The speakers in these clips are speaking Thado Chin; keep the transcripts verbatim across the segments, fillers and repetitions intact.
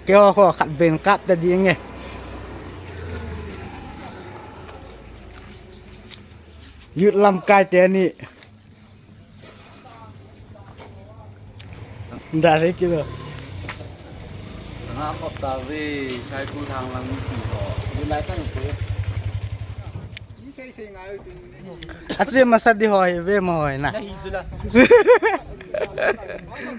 Keiho ho khat ben kap ta ding e. Youth lamkai teni. Dah sei kilo. Nga khop ta ve, sai ku thang lang ni ki ho. Ni lai kan ku. Ni sei sei ngai u tin. Ase masa di ho hi ve ma hoi na. Nahi jula.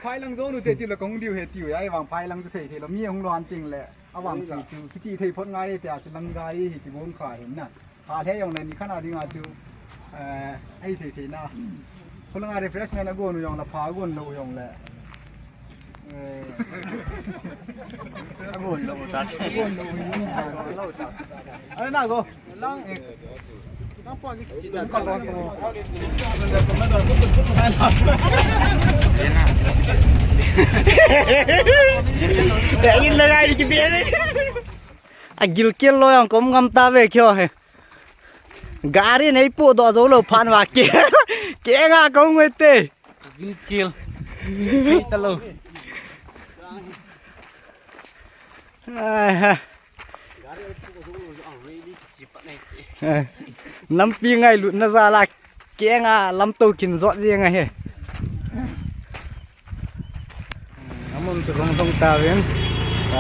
Phai lang jo nu te ti lo kong diu he tiu ya, vang phai lang ju sei thei lo mi hung lo han ting le. Avang sei chu kichi thei phot ngai te a chu lang gai hi ti bong kha hin na. Pha le jong le ni khan a ding a chu, eh, ai thei thei na. Khulanga refreshment a gon u jong le pha gon lo u jong le. Eh. A gon lo u ta. A gon lo u jong le. Ai na go. Lang eh. Nang pon ni kichi ta. Ya in na gai ki bi. A gilkel lo jong kom ngam ta ve kyo he. Gari nei pu do zo lo phan va ke. Ke nga ko ngwe te. Gilkel. Nei ta lo. Ai ha. Eh, lampi ngailutna jal a kenga lamto kin jot jeng ahi. Amun chu kong dong ta vin.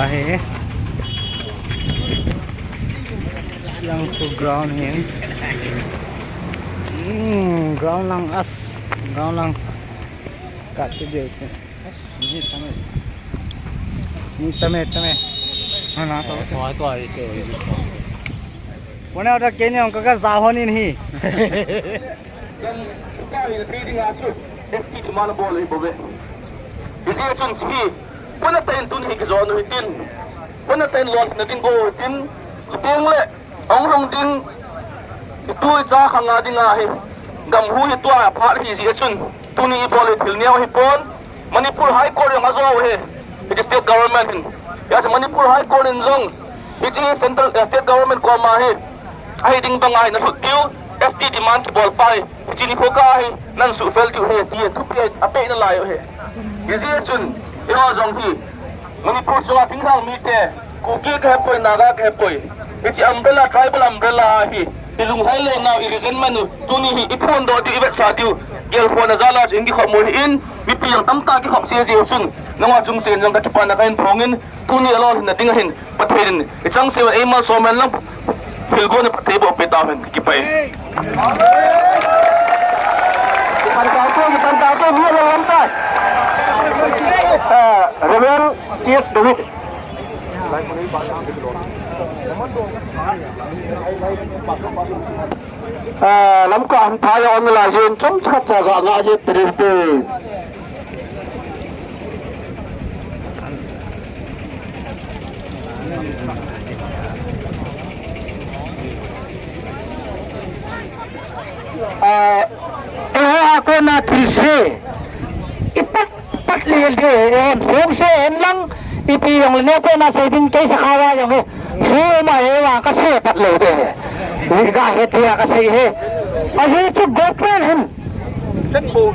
Ahi. Yang khu ground hin. Hmm, ground lang as. Ground lang. Kat tu dia tu. Ni tame, tame. Hana to. Kona da kenya ka ka za honin hi. Kan ka hi ti ding a chu. S T demand bol hi bove. Isi chun chi. Kona ta in tun hi ki zo nu hi tin. Kona ta in lo na ding go hi tin. Chuteng le. Hung hung ding, i tu i cha khang a ding ahi. Gam hu hi tua phat hi jeh chun. Tuni i bol hi thil neo hi pon. Manipur High Court jong a jo hi. Hi state government hin. Ya se Manipur High Court in jong. Hi chi central, eh, state government koma hi. Ahi ding bang ahi na lut diu. S T demand ki bol pai. Hi chi ni ko ka hi. Nan su fel diu hi. Ti tu pe a pe na lai hi. Hi jeh chun. I ho jong hi. Manipur sunga thinglhang mite, Kuki ka hepoi, Naga ka hepoi. Hiche umbrella, tribal umbrella ahi. I lunglhai lou nau, i resentment u, tuni hi, i phondoh diu, i vetsah diu. Gelphonna jal a chu i kikhop mo hi in, mipi jong tamtah kikhop jeh jeh chun. Nangho chungchang jong ka kipana ka hin phong in, tuni a lolhinna ding ahin, Pathen in, i changseh u, ei malsom hen lang. Thilgon a Pathen in eiboh peh tahen, kipah e. Kipan taute, kipan taute, mi a lolhin tai. Ah, Reverend T S David. Ah, Lamka hung phai a um lai jin, chomkhat cha ga nga je President. Ah, eiho a kona thilse. I pat, pat lel diu ahi, songse hen lang, ipi jong le neo kona sei ding kei sakhawa jong hi. Suma he wa ka sei pat lou de. Ga he tia ka sei he. Ajeh chu government hin.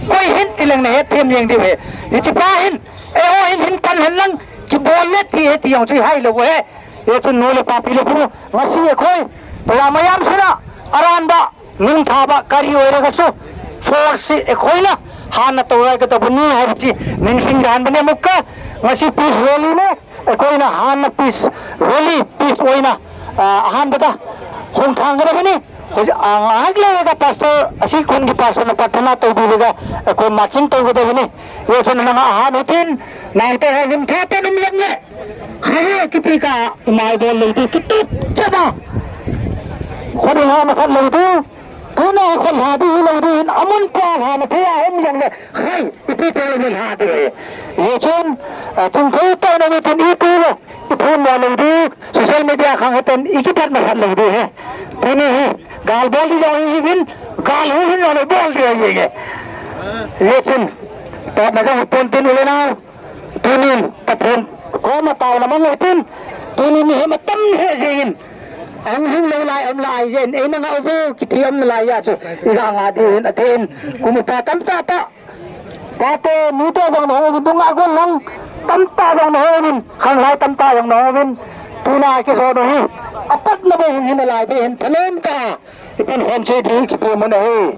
Koi hin ti leng na hethem jeng diu ahi. Hiche pa hin. Eiho hin hin pan hen lang. Kibol le ti he ti jong chu hai lou he. Hichun nu le pa pi le pu. Ngasi eikhoi. Tua mayam sina. Aran ba. Nung thaba kari oira kasu. Force eikhoi na. Hana tou rai ka tabu ni hai chi. Ningsing jan bane mukka. Ngasi peace rally ne. Eikhoi na hana peace rally, peace oina, ah, ahan bada. Hung thang ka bani. Hoji ang ahak le ka pastor, asi khun ki pastor na patna to bi ga. Eikhoi marching to ka bani. Yo sun na ahan utin. Nang te hai nim tha te nim lem ne. Hai ki pi ka mai bol le tu tu tu chaba. Khun ha ma khat le tu. Tuna khun ha di hi lo di hin amun pa ha na thei a um jong le khai ipi te lo ha di. Ye chun, ah, chung thei te na ni tin ipi lo. Ipi mo lo di. Social media khang hiten ikipat masat lo di he. Tuni hi gal bol di jong hi bin gal hu hin lo bol di ye ye. Ye chun. Ta na jong pon tin u le na. Tunin, Pathen, koma taona mang utin, tunin ni hema tam he jengin. Ang hung lo lai, um lai jen, ei na nga uvo, kiti um lai ya chu, i ga nga di hin, atin, kumu pa tam ta ta. Pate, nu te jong na hung dung a gon lang, Tamtah jong nahung uvin, khanglai tamtah jong nahung uvin, tuna kijo u hi. Apatna bou hin, hin alai bou hin, phanom tah a ipan khom cheh diu kipe mun ahi.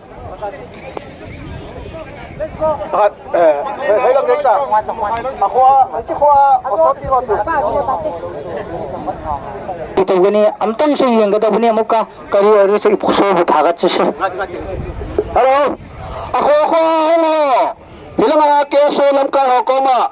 Pakhat, eh, hei, hei lang ta. Akhoa, achi khoa, authority ho tu. Ito gani, amtang se yeng ka ta buni amuka, kari ori se ipukso bu thagat se se. Hello. Akhoa, akhoa, hello. Hilanga K S O lamkai ho koma.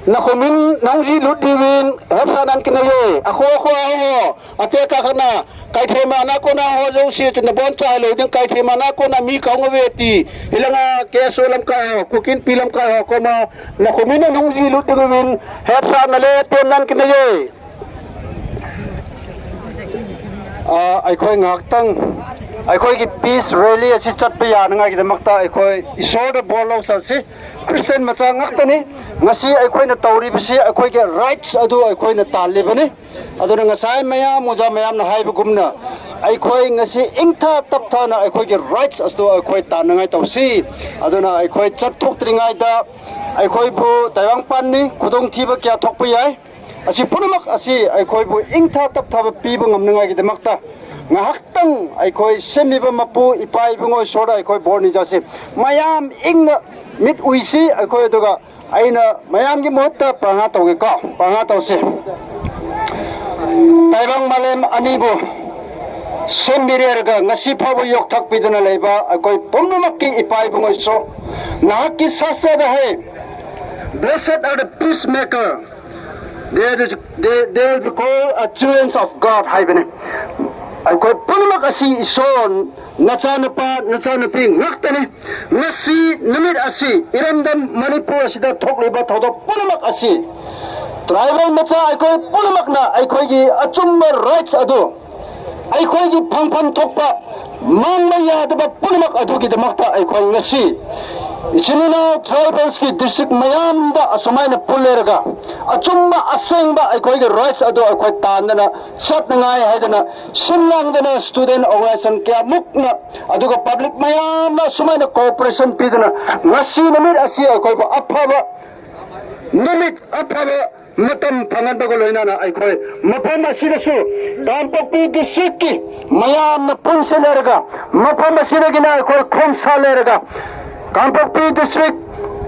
Nakhomin nahung jihlut diuvin hetsahna kinei e. Akhoa, akhoa ho, atekah khat na, kaithei mana kona ho jouse chu nabonchailou ding, kaithei mana kona mi kahung uve ti. Hilanga K S O lamkai ho, Kuki Inpi lamkai ho koma, nakhomin nahung jihlut diuvin hetsahna le temna kinei e. Ah, ꯑꯩꯈꯣꯏ ꯉꯥꯏꯍꯥꯛꯇꯪ ꯑꯩꯈꯣꯏꯒꯤ peace rally ꯑꯁꯤ ꯆꯠꯄ ꯌꯥꯅꯉꯥꯏꯒꯤꯗꯃꯛꯇ ꯑꯩꯈꯣꯏ ꯏꯁꯣꯔꯗ ꯕꯣꯔ ꯂꯧꯁꯟꯁꯤ꯫ Christian ꯃꯆꯥ ꯉꯥꯛꯇꯅꯤ꯫ ꯉꯁꯤ ꯑꯩꯈꯣꯏꯅ ꯇꯧꯔꯤꯕꯁꯤ ꯑꯩꯈꯣꯏꯒꯤ rights ꯑꯗꯨ ꯑꯩꯈꯣꯏꯅ ꯇꯥꯜꯂꯤꯕꯅꯤ꯫ ꯑꯗꯨꯅ ꯉꯁꯥꯏ ꯃꯌꯥꯝ, ꯑꯣꯖꯥ ꯃꯌꯥꯝꯅ ꯍꯥꯏꯕꯒꯨꯝꯅ ꯑꯩꯈꯣꯏ ꯉꯁꯤ ꯏꯪꯊꯥ ꯇꯞꯊꯥꯅ ꯑꯩꯈꯣꯏꯒꯤ rights ꯑꯗꯨ ꯑꯩꯈꯣꯏ ꯇꯥꯟꯅꯉꯥꯏ ꯇꯧꯁꯤ꯫ ꯑꯗꯨꯅ ꯑꯩꯈꯣꯏ ꯆꯠꯊꯣꯛꯇ꯭ꯔꯤꯉꯩꯗ ꯑꯩꯈꯣꯏꯕꯨ ꯇꯥꯏꯕꯪꯄꯥꯟꯅꯤ, ꯈꯨꯗꯣꯡꯊꯤꯕ ꯀꯌꯥ ꯊꯣꯛꯄ ꯌꯥꯏ꯫ ꯑꯁꯤ ꯄꯨꯝꯅꯃꯛ ꯑꯁꯤ ꯑꯩꯈꯣꯏꯕꯨ ꯏꯪꯊꯥ ꯇꯞꯊꯥꯕ ꯄꯤꯕ ꯉꯝꯅꯉꯥꯏꯒꯤꯗꯃꯛꯇ ꯉꯥꯏꯍꯥꯛꯇꯪ ꯑꯩꯈꯣꯏ ꯁꯦꯝꯕꯤꯕ ꯃꯄꯨ ꯏꯄꯥ ꯏꯕꯨꯡꯉꯣ ꯏꯁꯣꯔꯗ ꯑꯩꯈꯣꯏ ꯕꯣꯔ ꯅꯤꯖꯁꯤ꯫ ꯃꯌꯥꯝ ꯏꯪꯅ ꯃꯤꯠ ꯎꯏꯁꯤ꯫ ꯑꯩꯈꯣꯏ ꯑꯗꯨꯒ ꯑꯩꯅ ꯃꯌꯥꯝꯒꯤ ꯃꯍꯨꯠꯇ ꯄ꯭ꯔꯥꯔꯊꯅꯥ ꯇꯧꯒꯦꯀꯣ꯫ ꯄ꯭ꯔꯥꯔꯊꯅꯥ ꯇꯧꯁꯤ꯫ ꯇꯥꯏꯕꯪ ꯃꯥꯂꯦꯝ ꯑꯅꯤꯕꯨ ꯁꯦꯝꯕꯤꯔꯦꯔꯒ ꯉꯁꯤ ꯐꯥꯎꯕ ꯌꯣꯛꯊꯥꯛꯄꯤꯗꯨꯅ ꯂꯩꯕ ꯑꯩꯈꯣꯏ ꯄꯨꯝꯅꯃꯛꯀꯤ ꯏꯄꯥ ꯏꯕꯨꯡꯉꯣ ꯏꯁꯣꯔ, ꯅꯍꯥꯛꯀꯤ ꯁꯥꯁ꯭ꯔꯗ ꯍꯥꯏ, "Blessed are the peacemaker, they, they, they will be called a children of God" ꯍꯥꯏꯕꯅꯤ꯫ ꯑꯩꯈꯣꯏ ꯄꯨꯝꯅꯃꯛ ꯑꯁꯤ ꯏꯁꯣꯔ ꯅꯆꯥꯅꯨꯄꯥ, ꯅꯆꯥꯅꯨꯄꯤ ꯉꯥꯛꯇꯅꯤ꯫ ꯉꯁꯤ ꯅꯨꯃꯤꯠ ꯑꯁꯤ ꯏꯔꯝꯗꯝ ꯃꯅꯤꯄꯨꯔ ꯑꯁꯤꯗ ꯊꯣꯛꯂꯤꯕ ꯊꯧꯗꯣꯛ ꯄꯨꯝꯅꯃꯛ ꯑꯁꯤ tribal ꯃꯆꯥ ꯑꯩꯈꯣꯏ ꯄꯨꯝꯅꯃꯛꯅ ꯑꯩꯈꯣꯏꯒꯤ ꯑꯆꯨꯝꯕ rights ꯑꯗꯨ, ꯑꯩꯈꯣꯏꯒꯤ ꯐꯪꯐꯝ ꯊꯣꯛꯄ ꯃꯥꯡꯕ ꯌꯥꯗꯕ ꯄꯨꯝꯅꯃꯛ ꯑꯗꯨꯒꯤꯗꯃꯛꯇ ꯑꯩꯈꯣꯏ ꯉꯁꯤ ꯏꯆꯤꯟ ꯏꯅꯥꯎ tribals ꯀꯤ district ꯃꯌꯥꯝꯗ ꯑꯁꯨꯃꯥꯏꯅ ꯄꯨꯜꯂꯦꯔꯒ ꯑꯆꯨꯝꯕ ꯑꯁꯦꯡꯕ ꯑꯩꯈꯣꯏꯒꯤ rights ꯑꯗꯨ ꯑꯩꯈꯣꯏ ꯇꯥꯟꯗꯅ ꯆꯠꯅꯉꯥꯏ ꯍꯥꯏꯗꯅ ꯁꯤꯟ ꯂꯥꯡꯗꯅ student organization ꯀꯌꯥꯃꯨꯛꯅ ꯑꯗꯨꯒ public ꯃꯌꯥꯝꯅ ꯑꯁꯨꯃꯥꯏꯅ cooperation ꯄꯤꯗꯅ ꯉꯁꯤ ꯅꯨꯃꯤꯠ ꯑꯁꯤ ꯑꯩꯈꯣꯏꯕꯨ ꯑꯐꯕ ꯅꯨꯃꯤꯠ ꯑꯐꯕ ꯃꯇꯝ ꯐꯪꯍꯟꯕꯒ ꯂꯣꯏꯅꯅ ꯑꯩꯈꯣꯏ ꯃꯐꯝ ꯑꯁꯤꯗꯁꯨ ꯀꯥꯡꯄꯣꯛꯄꯤ district ꯀꯤ ꯃꯌꯥꯝꯅ ꯄꯨꯟꯁꯤꯜꯂꯔꯒ ꯃꯐꯝ ꯑꯁꯤꯗꯒꯤꯅ ꯑꯩꯈꯣꯏ ꯈꯣꯡꯁꯥꯜꯂꯦꯔꯒ ꯀꯥꯡꯄꯣꯛꯄꯤ district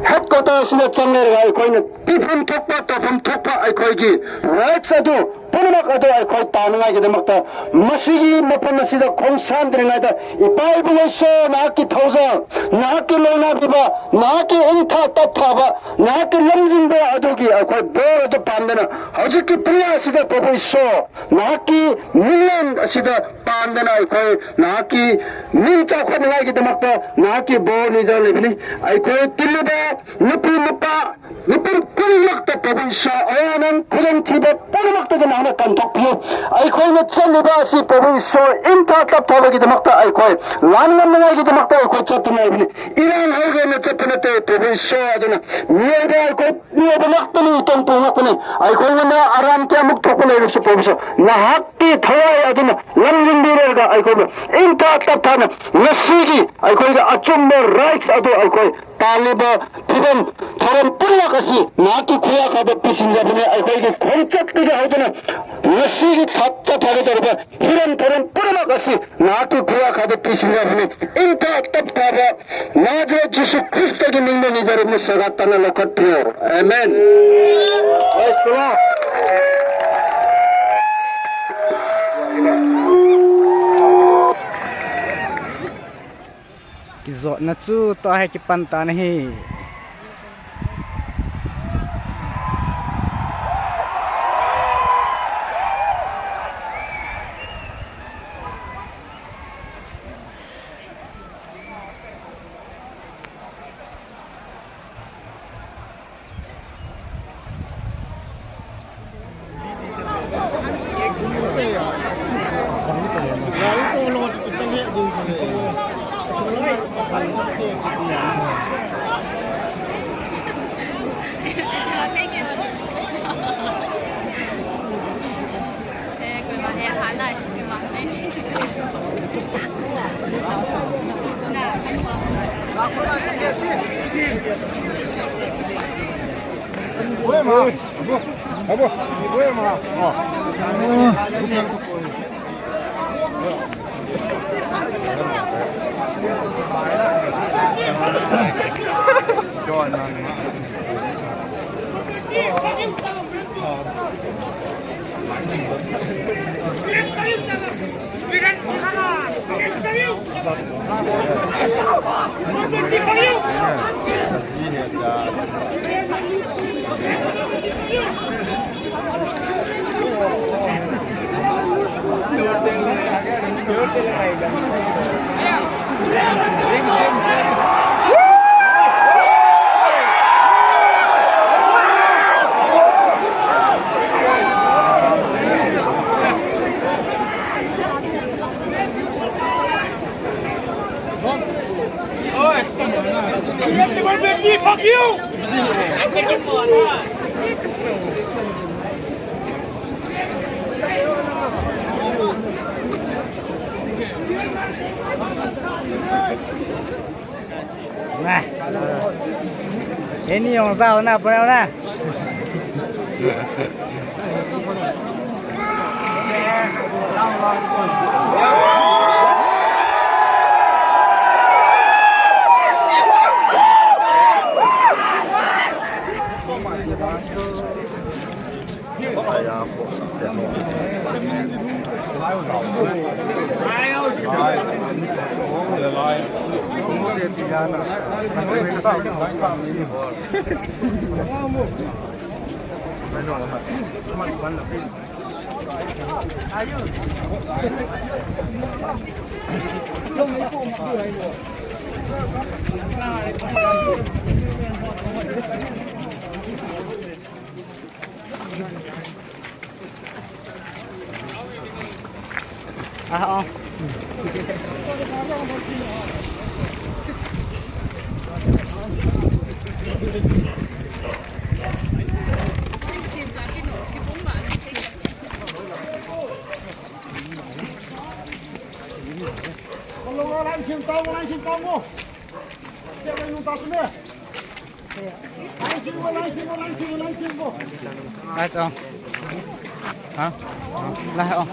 headquarter ꯑꯁꯤꯗ ꯆꯪꯂꯦꯔꯒ ꯑꯩꯈꯣꯏꯅ ꯄꯤꯐꯝ ꯊꯣꯛꯄ ꯇꯧꯐꯝ ꯊꯣꯛꯄ ꯑꯩꯈꯣꯏꯒꯤ rights ꯑꯗꯨ ꯄꯨꯝꯅꯃꯛ ꯑꯗꯨ ꯑꯩꯈꯣꯏ ꯇꯥꯅꯉꯥꯏꯒꯤꯗꯃꯛꯇ ꯃꯁꯤꯒꯤ ꯃꯐꯝ ꯑꯁꯤꯗ ꯈꯣꯡꯁꯥꯟꯗ꯭ꯔꯤꯉꯩꯗ ꯏꯄꯥ ꯏꯕꯨꯡꯉꯣ ꯏꯁꯣꯔ ꯅꯍꯥꯛꯀꯤ ꯊꯧꯖꯥꯜ, ꯅꯍꯥꯛꯀꯤ ꯂꯣꯏꯅꯕꯤꯕ, ꯅꯍꯥꯛꯀꯤ ꯏꯪꯊꯥ ꯇꯞꯊꯥꯕ, ꯅꯍꯥꯛꯀꯤ ꯂꯝꯖꯤꯡꯕ ꯑꯗꯨꯒꯤ ꯑꯩꯈꯣꯏ ꯕꯣꯔ ꯑꯗꯨ ꯄꯥꯝꯗꯅ ꯍꯧꯖꯤꯛꯀꯤ ꯄꯨꯡꯌꯥ ꯑꯁꯤꯗ ꯄ꯭ꯔꯚꯨ ꯏꯁꯣꯔ ꯅꯍꯥꯛꯀꯤ ꯃꯤꯡꯂꯦꯟ ꯑꯁꯤꯗ ꯄꯥꯟꯗꯅ ꯑꯩꯈꯣꯏ ꯅꯍꯥꯛꯀꯤ ꯃꯤꯡ ꯆꯥꯎꯈꯠꯅꯉꯥꯏꯒꯤꯗꯃꯛꯇ ꯅꯍꯥꯛꯀꯤ ꯕꯣꯔ ꯅꯤꯖꯔꯤꯕꯅꯤ꯫ ꯑꯩꯈꯣꯏ ꯇꯤꯜꯂꯤꯕ ꯅꯨꯄꯤ ꯅꯨꯄꯥ ꯃꯤꯄꯨꯝ ꯈꯨꯗꯤꯡꯃꯛꯇ ꯄ꯭ꯔꯚꯨ ꯏꯁꯣꯔ ꯑꯋꯥ ꯑꯅꯪ ꯈꯨꯗꯣꯡꯊꯤꯕ ꯄꯨꯝꯅꯃꯛꯇꯒꯤ ꯅꯍꯥꯛꯅ ꯀꯟꯊꯣꯛꯄꯤꯌꯨ꯫ ꯑꯩꯈꯣꯏꯅ ꯆꯠꯂꯤꯕ ꯑꯁꯤ ꯄ꯭ꯔꯚꯨ ꯏꯁꯣꯔ ꯏꯪꯊꯥ ꯇꯞꯊꯥꯕꯒꯤꯗꯃꯛꯇ ꯑꯩꯈꯣꯏ ꯂꯥꯟ ꯉꯝꯅꯉꯥꯏꯒꯤꯗꯃꯛꯇ ꯑꯩꯈꯣꯏ ꯆꯠꯇꯨꯅ ꯂꯩꯕꯅꯤ꯫ ꯏꯔꯥꯡ ꯍꯧꯒꯦꯅ ꯆꯠꯄ ꯅꯠꯇꯦ ꯄ꯭ꯔꯚꯨ ꯏꯁꯣꯔ꯫ ꯑꯗꯨꯅ ꯃꯤꯑꯣꯏꯕ ꯑꯩꯈꯣꯏ ꯃꯤꯑꯣꯏꯕ ꯉꯥꯛꯇꯅꯤ, ꯏꯇꯣꯝꯇꯣ ꯉꯥꯛꯇꯅꯤ꯫ ꯑꯩꯈꯣꯏꯉꯣꯟꯗ ꯑꯔꯥꯟ ꯀꯌꯥꯃꯨꯛ ꯊꯣꯛꯄ ꯂꯩꯔꯁꯨ ꯄ꯭ꯔꯚꯨ ꯏꯁꯣꯔ ꯅꯍꯥꯛꯀꯤ ꯊꯋꯥꯏ ꯑꯗꯨꯅ ꯂꯝꯖꯤꯡꯕꯤꯔꯒ ꯑꯩꯈꯣꯏꯕꯨ ꯏꯪꯊꯥ ꯇꯞꯊꯥꯅ ꯉꯁꯤꯒꯤ ꯑꯩꯈꯣꯏꯒꯤ ꯑꯆꯨꯝꯕ rights ꯑꯗꯨ ꯑꯩꯈꯣꯏ ꯇꯥꯜꯂꯤꯕ ꯐꯤꯕꯝ ꯊꯧꯔꯝ ꯄꯨꯝꯅꯃꯛ ꯑꯁꯤ ꯅꯍꯥꯛꯀꯤ ꯈꯨꯌꯥꯈꯥꯗ ꯄꯤꯁꯤꯟꯖꯕꯅꯤ꯫ ꯑꯩꯈꯣꯏꯒꯤ ꯈꯣꯡꯆꯠꯇꯒꯤ ꯍꯧꯗꯨꯅ ꯉꯁꯤꯒꯤ ꯊꯥ ꯆꯠꯊꯒꯗꯧꯔꯤꯕ ꯍꯤꯔꯝ ꯊꯧꯔꯝ ꯄꯨꯝꯅꯃꯛ ꯑꯁꯤ ꯅꯍꯥꯛꯀꯤ ꯈꯨꯌꯥꯈꯥꯗ ꯄꯤꯁꯤꯟꯖꯕꯅꯤ꯫ ꯏꯪꯊꯥ ꯇꯞꯊꯥꯕ ꯅꯥꯖꯔꯦꯠ ꯖꯤꯁꯨ ꯈ꯭ꯔꯤꯁꯇꯒꯤ ꯃꯤꯡꯗ ꯅꯤꯖꯔꯤꯕꯅꯤ, ꯁꯦꯒꯥ ꯇꯅ ꯂꯧꯈꯠꯄꯤꯌꯨ꯫ ꯑꯦꯃꯦꯟ꯫ Praise the Lord. Kijotna chu tua hi kipan tan ahi. Fuck you! Nah. Ini yang tahu na, apa na? Ah, oh. Light on. Ha? Light on.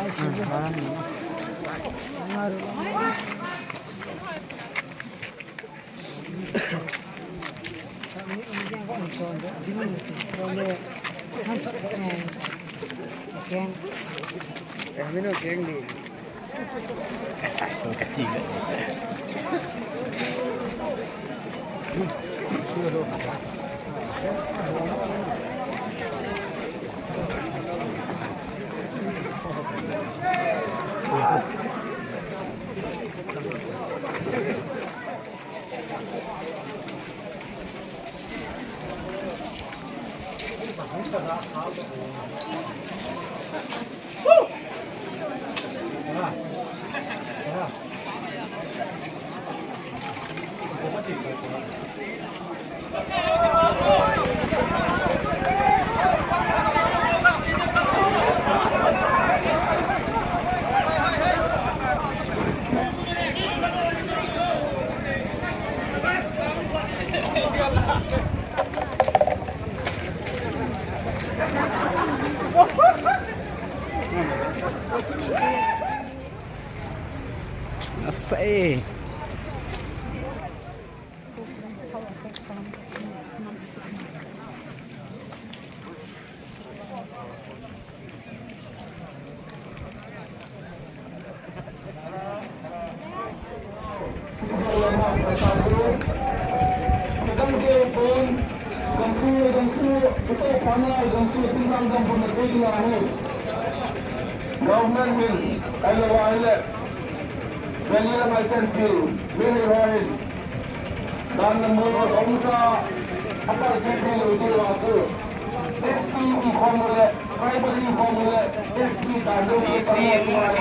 Hmm. Asa eh. Government hin, ahilou ahile, Delhi lam a chan thei, mi nei ho hin, dan le mol hung sa, atal thei thei lou ding vang chu, S T i khom u le, tribal i khom u le, S T dan le mol privileges.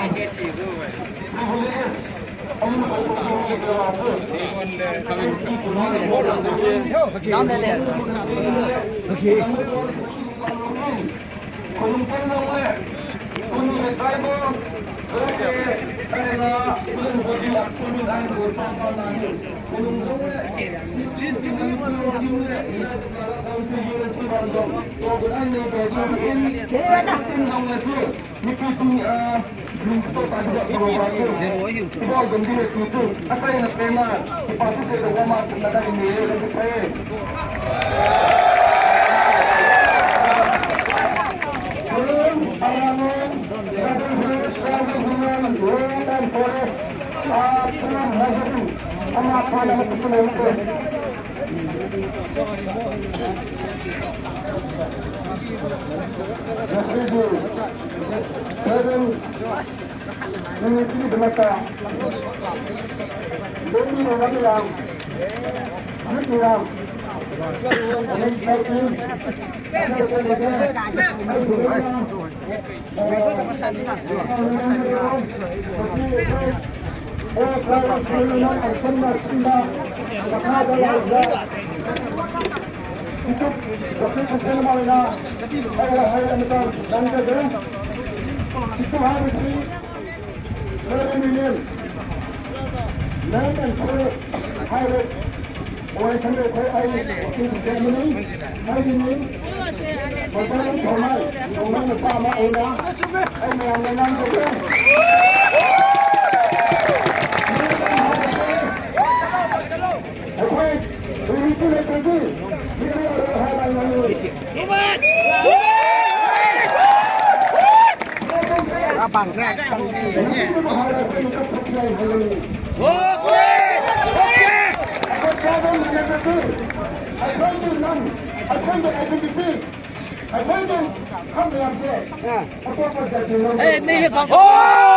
Hey, make it pop. Oh!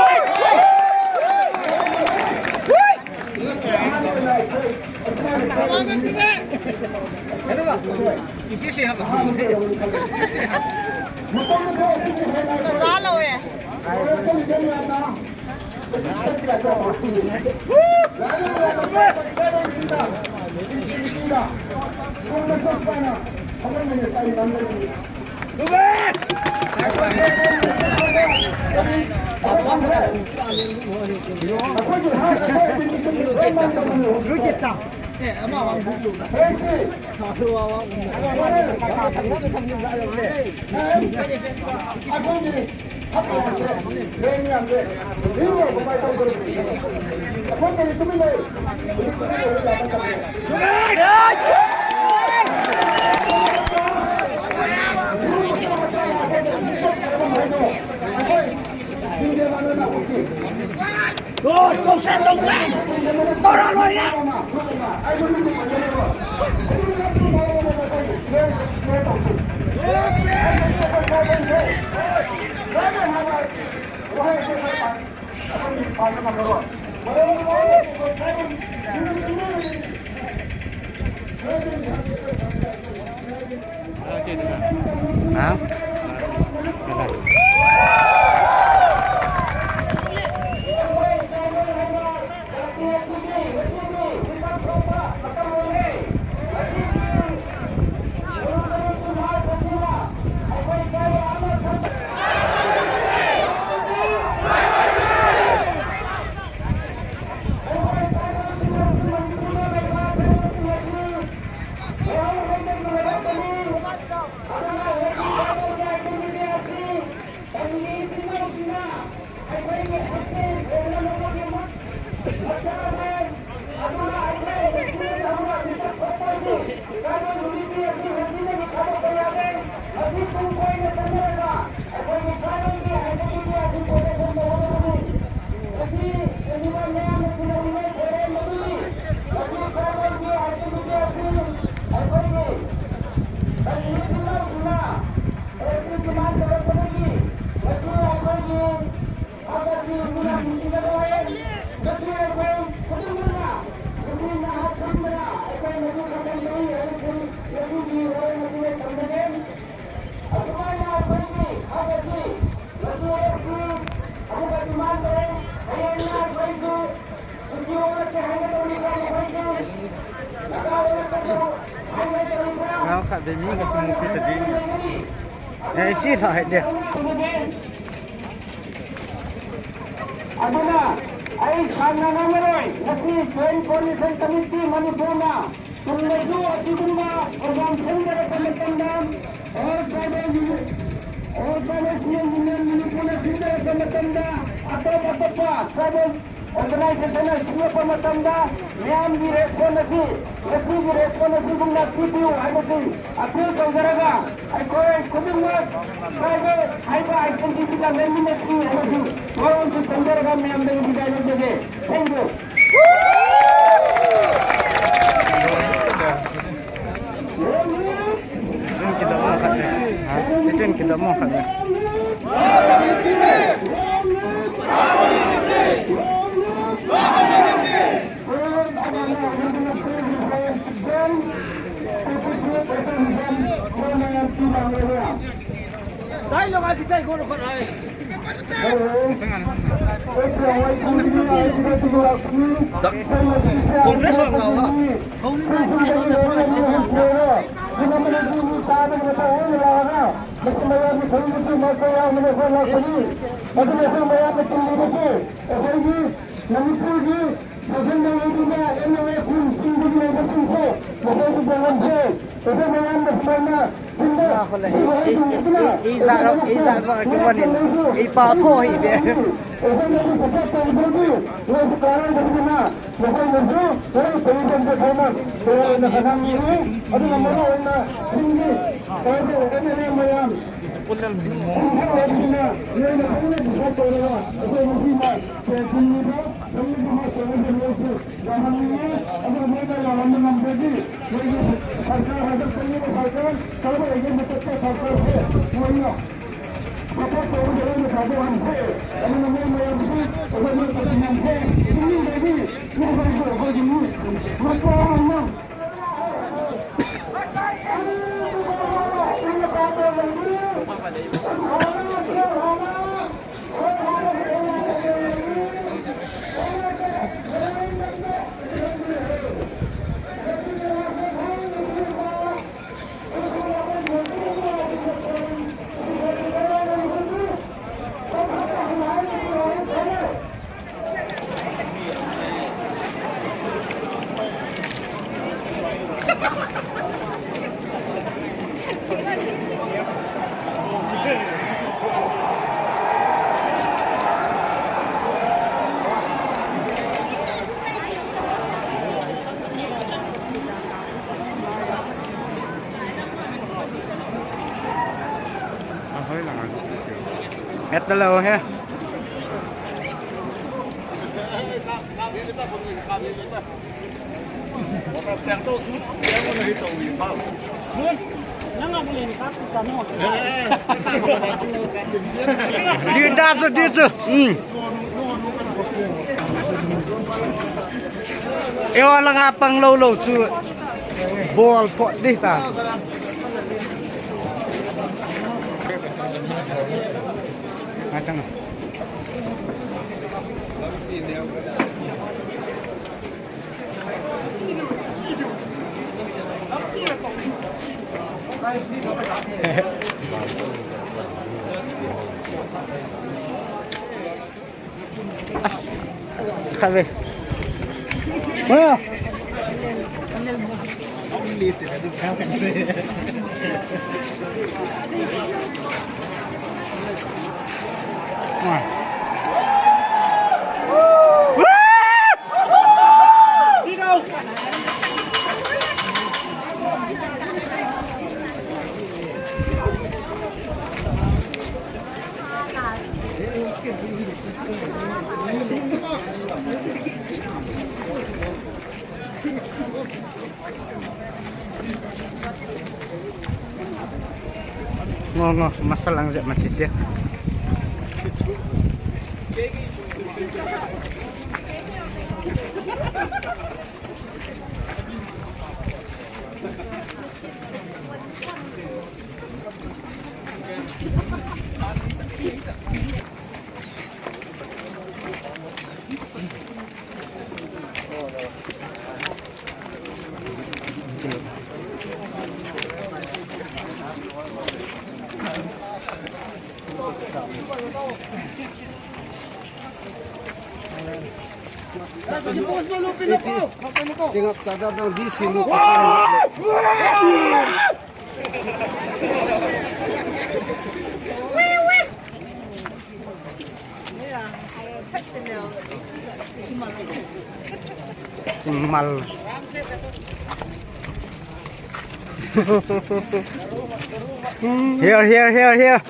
Kha khat ve mi ka kimupi ta ding. Eh, chi lha hai de. Aduna, ꯑꯩ ꯁꯥꯡꯅ ꯉꯥꯡꯉꯔꯣꯏ꯫ ꯉꯁꯤ Joint Coordination Committee ꯃꯅꯤꯄꯨꯔꯅ ꯇꯨꯡꯗꯁꯨ ꯑꯁꯤꯒꯨꯝꯕ program ꯁꯤꯟꯖꯔꯛꯄ ꯃꯇꯝꯗ, All Tribal Union, All Tribal Student Union ꯃꯅꯤꯄꯨꯔꯅ ꯁꯤꯟꯖꯔꯛꯄ ꯃꯇꯝꯗ, ꯑꯇꯣꯞ ꯑꯇꯣꯞꯄ tribal organization ꯅ ꯁꯤꯜꯂꯛꯄ ꯃꯇꯝꯗ, ꯃꯌꯥꯝꯒꯤ response ꯑꯁꯤ, ꯉꯁꯤꯒꯤ response ꯑꯁꯤꯒꯨꯝꯅ ꯄꯤꯕꯤꯌꯨ ꯍꯥꯏꯕꯁꯤ appeal ꯇꯧꯖꯔꯒ, ꯑꯩꯈꯣꯏ ꯈꯨꯗꯤꯡꯃꯛ tribal ꯍꯥꯏꯕ identity ꯗ ꯂꯩꯃꯤꯟꯅꯁꯤ ꯍꯥꯏꯕꯁꯤ ꯋꯥꯔꯣꯜꯁꯤ ꯊꯝꯖꯔꯒ ꯃꯌꯥꯝꯗꯒꯤ ꯕꯤꯗꯥꯏ ꯂꯧꯖꯒꯦ꯫ Thank you. Chen kidam mo khat ne. Ha? Chen kidam mo khat ne. Dai lo ngai kichai ko lo khat ai. Congress ho ngau ha. Congress ho ngau ha. ꯑꯩꯈꯣꯏꯒꯤ ꯃꯅꯤꯄꯨꯔꯒꯤ ꯁꯦꯟꯇ꯭ꯔꯦꯜꯗ ꯂꯩꯔꯤꯕ ꯑꯦꯝ ꯑꯦꯜ ꯑꯦ ꯈꯨꯟꯁꯤꯡꯗꯒꯤ ꯂꯩꯕꯁꯤꯡꯁꯦ ꯃꯈꯣꯏꯁꯨ ꯄꯥꯡꯂꯝꯁꯦ꯫ ꯑꯩꯈꯣꯏ ꯃꯌꯥꯝꯅ ꯁꯨꯃꯥꯏꯅ ꯆꯤꯡꯗ ꯏ, ꯏ, ꯏ, ꯏ, ꯏ ꯖꯥꯠ ꯔꯣ, ꯏ ꯖꯥꯠ ꯔꯣ, ꯀꯤ ꯋꯥꯅꯤ꯫ ꯏ ꯄꯥ ꯊꯣꯛ ꯍꯩꯗꯦ꯫ ꯑꯩꯈꯣꯏꯅ ꯁꯄꯣꯔꯠ ꯇꯧꯕꯗꯒꯤ ꯃꯣꯏꯁꯨ ꯀꯥꯟꯅꯗꯕꯅꯤꯅ ꯃꯈꯣꯏꯅꯁꯨ ꯃꯣꯏ ꯄꯣꯖꯤꯁꯟꯁꯦ ꯐꯖꯅ ꯇꯧꯔꯦꯅ ꯈꯟꯅꯤꯡꯉꯤ꯫ ꯑꯗꯨꯅ ꯃꯔꯨꯑꯣꯏꯅ ꯆꯤꯡꯒꯤ ꯑꯦꯝ ꯑꯦꯜ ꯑꯦ ꯃꯌꯥꯝ ꯄꯨꯟꯊꯣꯛꯂꯕꯅꯤꯅ ꯅꯣꯏꯅ ꯐꯖꯅ ꯗꯤꯁꯀꯁ ꯇꯧꯔꯒ ꯑꯩꯈꯣꯏ ꯉꯁꯤ ꯃꯥ ꯊꯤꯡꯂꯤꯕ ꯊꯤꯡꯂꯤꯕ ꯃꯥ ꯇꯧꯔꯤꯕ ꯅꯣꯏꯁꯨ ꯌꯥꯍꯟꯅꯤꯡꯉꯤ꯫ ꯑꯗꯨꯒ ꯅꯣꯏꯅ ꯌꯥꯍꯟꯕ ꯉꯝꯗ꯭ꯔꯗꯤ ꯅꯣꯏꯒꯤ ꯁꯔꯀꯥꯔ ꯍꯟꯗꯛ ꯆꯪꯂꯤꯕ ꯁꯔꯀꯥꯔ ꯀꯔꯝꯕ ꯑꯣꯏꯒꯦ ꯃꯊꯛꯇ ꯁꯔꯀꯥꯔꯁꯦ ꯅꯣꯏꯅ ꯁꯄꯣꯔꯠ ꯇꯧꯕꯗ ꯂꯣꯏꯅ ꯊꯥꯗꯣꯛꯍꯟꯁꯦ꯫ ꯑꯗꯨꯅ ꯅꯣꯏ ꯃꯌꯥꯝꯁꯨ ꯑꯩꯈꯣꯏ ꯃꯔꯛꯇ ꯊꯦꯡꯅꯁꯦ꯫ ꯄꯨꯛꯅꯤꯡꯗꯒꯤ ꯅꯣꯏ ꯑꯩꯈꯣꯏꯒꯤ ꯃꯤ ꯃꯆꯥ ꯑꯃ Ahoi lang ang sisi. Eto lang, oh, he. Dita chu, dita chu. Hmm. Eiho langa pang lou lou chu bol phot ding ta. Ngatang. Khatvei. Wah. Ngo, ngo, masa lang je machit je. Ipi, kingap cha da dang di sinu. Mal. Here, here, here, here.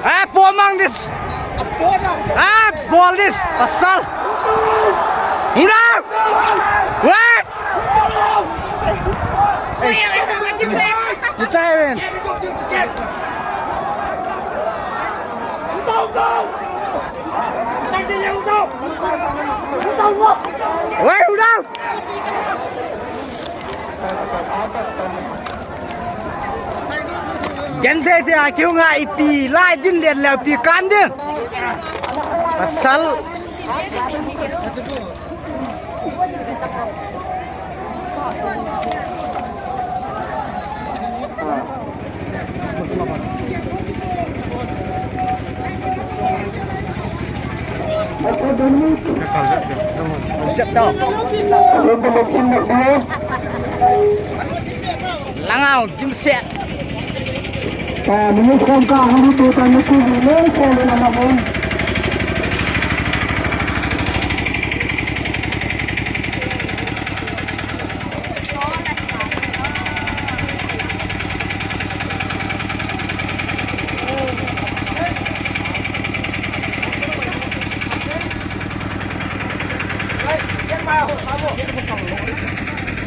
Ah, pomang dis. Ah, bol dis. Pasal. Muna. Wait. Kicha hai ven. Wei, udau. Gen se te a kiu nga ipi lai din le le pi kan din. Pasal. Langau, dimset.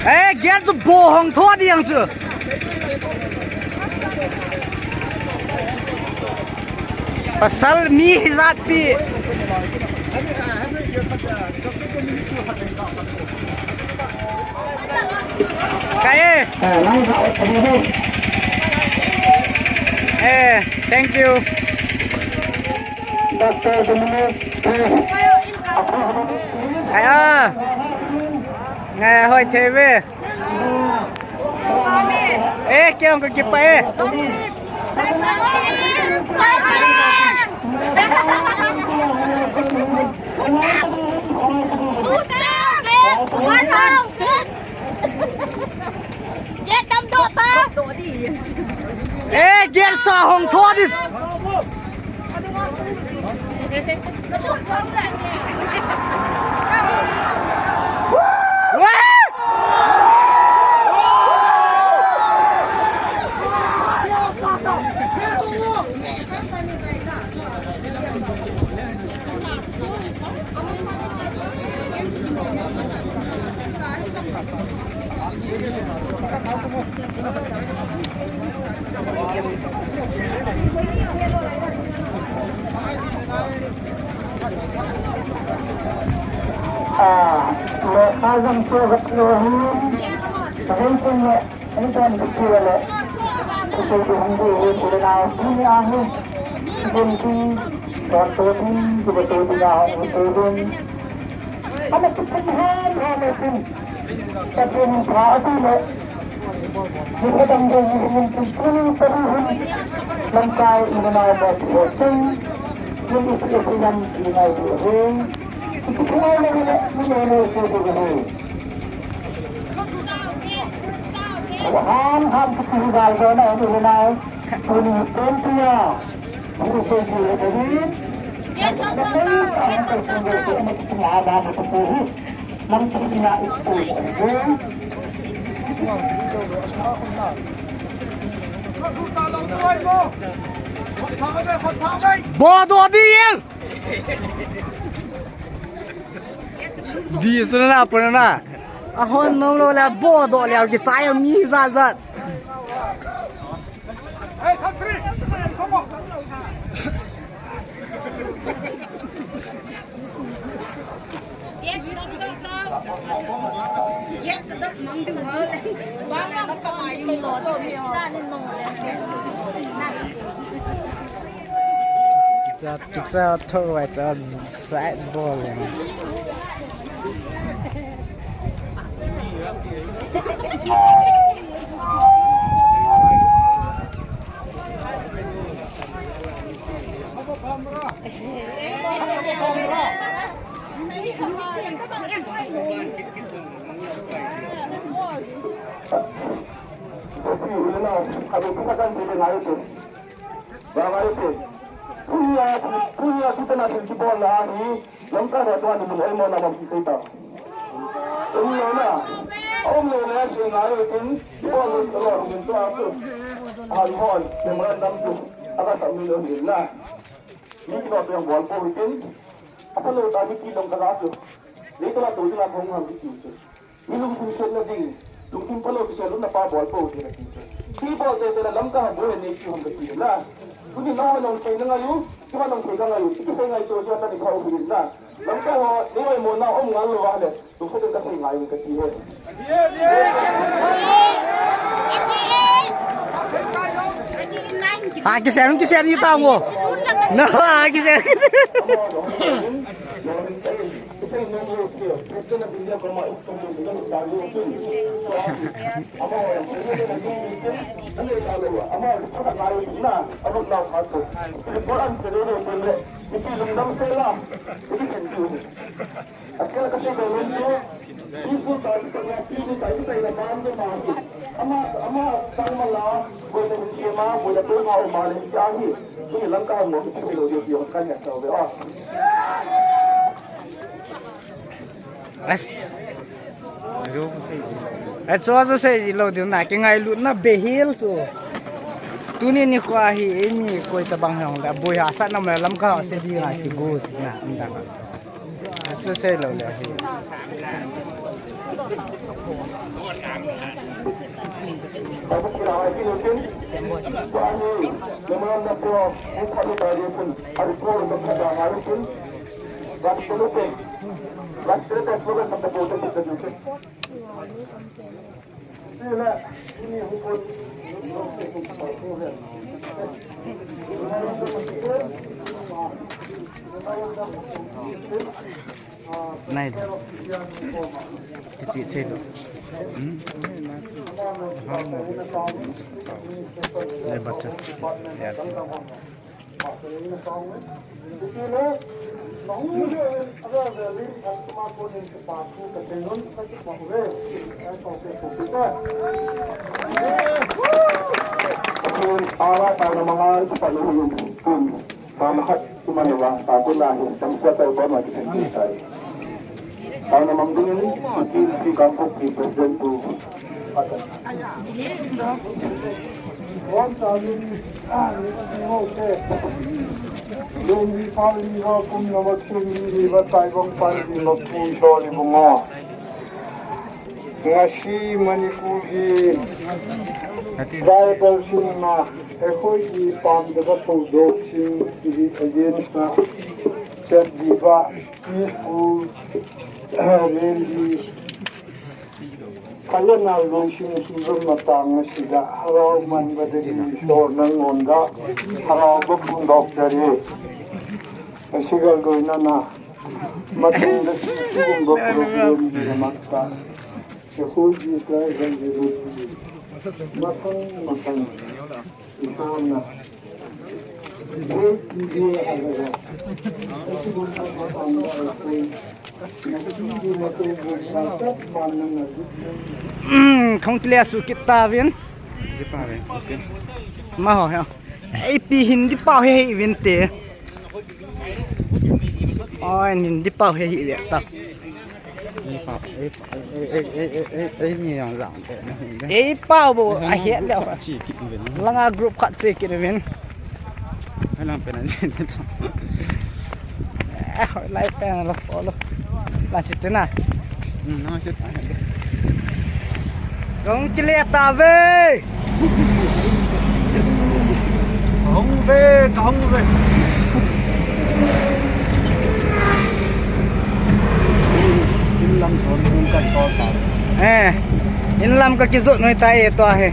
Eh, gate chu bo hong tho ding chu. Pasal mi hijat pi. Kae. Eh, thank you. Doctor Dominic, please. Aya. Ngai hoi theve. Eh, kya hong ka kipa eh. Eh, gate sa hong tho dis. Ah, le azam to gatlo hi. Ven pun le, ni tan bukila le. Kusai tu hum de, pura na, puni ahu. Ven pun. Kan to ding, kiba to ding a hung to ding. Ama kitin ham ham atin. Pathen in pha ati le. Ni khatang ding ni hung kin tuni tari hung. Lamkai ina nau ba ti ho chang. Ni isi isi lam ina nau ti ho. Isi isi nau le ni le ni le ni isi isi ho. Ham ham kiti hi gal go na ni le nau. Tuni twenty ya. Bodoh dia. Di sana apa na? Ahon nom lou le bodoh le kisai mi zat zat. Kicha, kicha thor vai cha side ball. Punya, punya kita nak senti bola ni. Lamkai ho tua ni lung oimo na mong kisei ta. Umlou na. Umlou na si ngai tin. Bol lo lo min tua tu. Hal hon memorandum tu. Aga sa mi lo hin na. Mi kino tu yang bol po hitin. Apa lo ta mi ki long ka tu. Ni tu la tu la kong ham ki tu. Mi lungthim setna ding, lungthim phalou kisei lungna pa bol pou ti nati chu. Ti bol tei tei la Lamka ham bol nei ti ham kati na. Tuni nangho nong sei na ngai u, keima nong sei ka ngai u, ti kisei ngai chu jia tani kha u hi na. Lamka ho, nei oimo na um ngal lou va le, lungset in kasei ngai u kati he. Ha, kisei, kisei ni ta mo. Na, ha, kisei, kisei. As. Achu achu sei lou diu na, kingailutna behel chu. Tuni nikho hi eimi koi tabang hung le boi hahsatna um le Lamka ho sei ding a kigo na, um dan. Achu sei lou le hi. Nai da. Kichi thei lo. Hmm? Nai bacha. Ya. Ara ta na mangal pa lo. Tama khat, tuma ni wa, ta ko na hi, tam sa ta ko ma ki sen tai. Tau na mang ding ni, ki ki kam ko ki president tu. Ata. Wan ta ni, ah, ni ko te. Lungri pa ni wa kum na wa kum ni wa tai bang pa ni wa kum to ni bungo. Ngasi Manipur ki tribal singna, ekhoi ki pamjawba houdoh sing ki against na chet diba, peaceful rally. Kaya na lungsim sing matang na sida, harau man ba de ni sor nang onda, harau ba phundoh jare. Asigal doina na, matang da si sigum ba program di na makta. Sa ko di ka ga di ro di. Matang, matang. Ito na. Great media ha ga. Sa sigum ba matang da ko. Hmm, khong kile su kit ta vin. Di pa ve. Okay. Ma ho ya. Ei pi Hindi pau he he vin te. Oi, Hindi pau he he ve ta. Ei pa, ei pa, ei, ei, ei, ei, ei, ei, ni yang zang te. Ei pau bo, a he le. Chi kit vin. Langa group khat chi kit vin. Hai lang pen an sin. Eh, lai pen lo, lo. La sit na. Hmm, na sit. Kong kile ta ve. Kahung ve, kahung ve. Inlam son kong ka to ta. Eh, inlam ka kijot noi ta e to he.